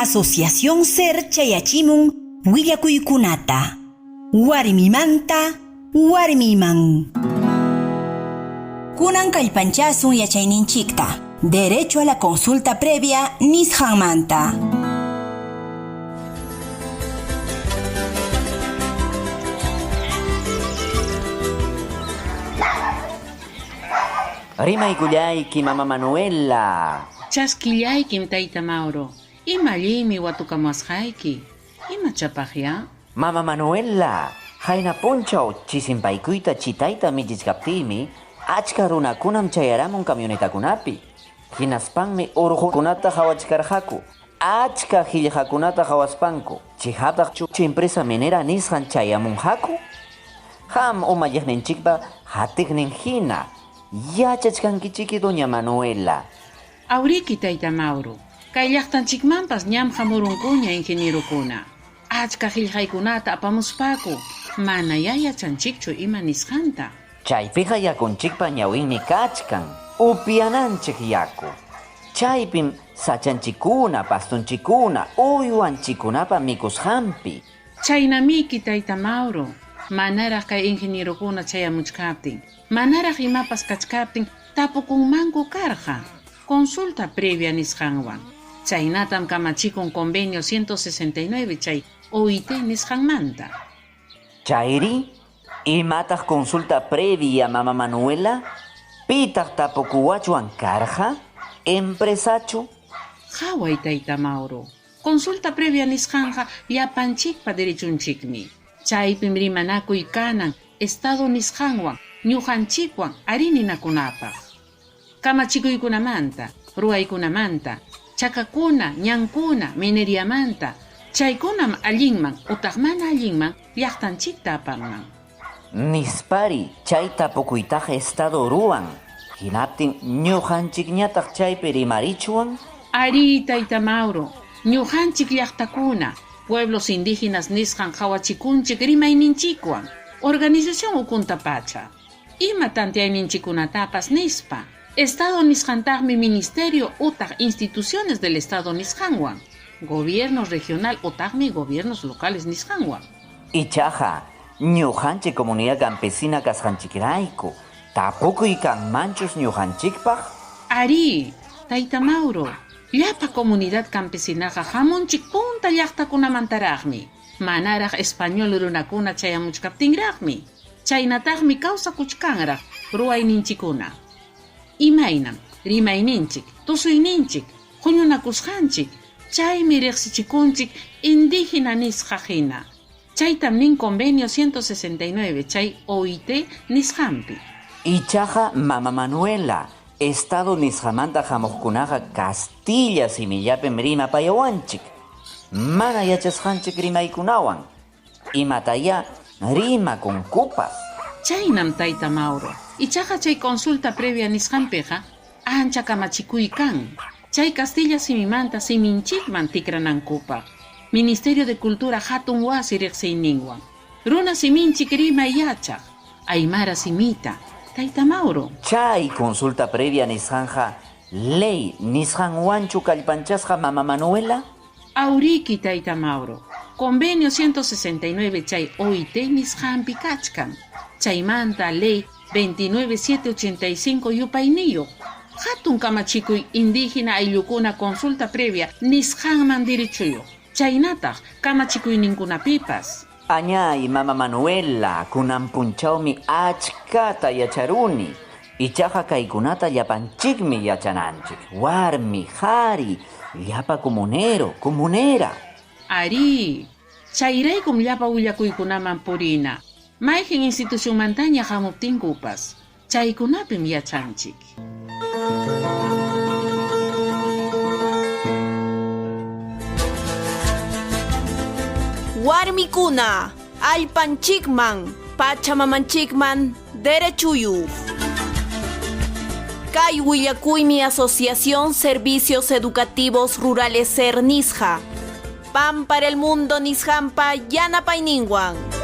Asociación Ser chayachimun willakuykunata. Warmimanta warmiman. Kunan kallpanchasun yachayninchikta. Derecho a la consulta previa nisqanmanta. Rimaykullayki, mama Manuela. Chaskillaykim, tayta Mauro. Ima allinmi watukamuwasqayki. Ima chapaqya? Mama Manuela, qayna punchaw chisimpaykuyta chitayta michichkaptiymi, achka runakunam chayaramun camionetakunapi. Hinaspanmi urqukunata qawachkarqaku. Achka qillqakunata qawaspanku, chiqaptaqchu empresa minera nisqan chayamunqaku? Qam umalliqninchikpa qatiqnin hina yachachkankichiki doña Manuela. Awriki, tayta Mauro. Kay llaqtanchikmanpas ñam hamurunkuña ingenierokuna. Achka qillqaykunata apamuspaku, manayá yachanchikchu ima nisqanta. Chaypiqa yakunchikpa ñawinmi kachkan, upyananchik yaku. Chaypim sachanchikkuna, pastunchikkuna, uywanchikkunapa mikusqanpi. Chaynamiki, tayta Mauro. Manaraq kay ingenierokuna chayamuchkaptin, manaraq imapas kachkaptin tapukunmanku karqa, consulta previa nisqanwan. Chaynatam kamachikun Convenio 169 chay OIT nisqanmanta. Chayri, imataq consulta previa, mama Manuela? Pitaq tapukuwachwan karqa? Empresachu? Qaway, tayta Mauro. Consulta previa nisqanqa llapanchikpa derechunchikmi. Chaypim rimanakuy kanan Estado nisqanwan, ñuqanchikwan arí ninakunapaq. Kamachikuykunamanta, ruwaykunamanta, chakakuna, ñankuna, mineriamanta, chaykunam allinman utaq mana allinman llaqtanchikta apanman. Nispari chay tapukuytaqa Estado ruwan, hinaptin ñuqanchikñataq chaypi rimarichwan? Arí, tayta Mauro, ñuqanchik llaqtakuna, pueblos indígenas nisqan qawachikunchik rimayninchikwan, organización ukunta pacha, ima tanteayninchikkunatapas nispa. Estado nisqantaqmi ministerio utaq instituciones del Estado nisqanwan, gobierno regional utaqmi gobiernos locales nisqanwan. Ichaqa, ñuqanchik comunidad campesina kasqanchikrayku, tapukuy kanmanchus ñuqanchikpaq? Arí, tayta Mauro, llapa comunidad campesinaqa hamunchik punta llaqtakunamantaraqmi, manaraq español runakuna chayamuchkaptinraqmi. Chaynataqmi kawsakuchkanraq ruwayninchikkuna. Imaynam rimayninchik, tusuyninchik, huñunakusqanchik, chaymi riqsichikunchik indígena nisqa hina. Chaytam nin Convenio 169 chay OIT nisqanpi. Ichaqa, mama Manuela, Estado nisqamanta hamuqkunaqa castilla simillapim rimapayawanchik, mana yachasqanchik rimaykunawan. Imatayá rimakunkupas. Chaynam, tayta Mauro. Ichaqa chay consulta previa nisqanpiqa ancha kamachikuy kan, chay castilla simimanta siminchikman tikranankupaq, Ministerio de Cultura hatun wasi riqsiyninwan. Runa siminchik rimay yachaq, aymara simita, tayta Mauro. Chay consulta previa nisqanqa ley nisqanwanchu kallpanchasqa, mama Manuela? Awriki, tayta Mauro. Convenio 169 chay OIT nisqanpi kachkan. Chaymanta Ley 29785 yupayniyuq. Hatun kamachikuy indígena ayllukuna consulta previa nisqanman derechuyuq. Chaynataq kamachikuyninkunapipas. Añay, mama Manuela, kunan punchawmi achkata yacharuni. Ichaqa kaykunata llapanchikmi yachananchik. Warmi, qhari, llapa comunero, comunera. Arí, chayraykum llapa willakuykunaman purina. Mayqin institucionmantaña hamuptinkupas, chaykunapim yachanchik. Warmikuna, allpanchikman, pachamamanchikman derechuyuq. Kay willakuymi Asociación Servicios Educativos Rurales SER nisqa. Pan para el Mundo nisqanpa yanapayninwan.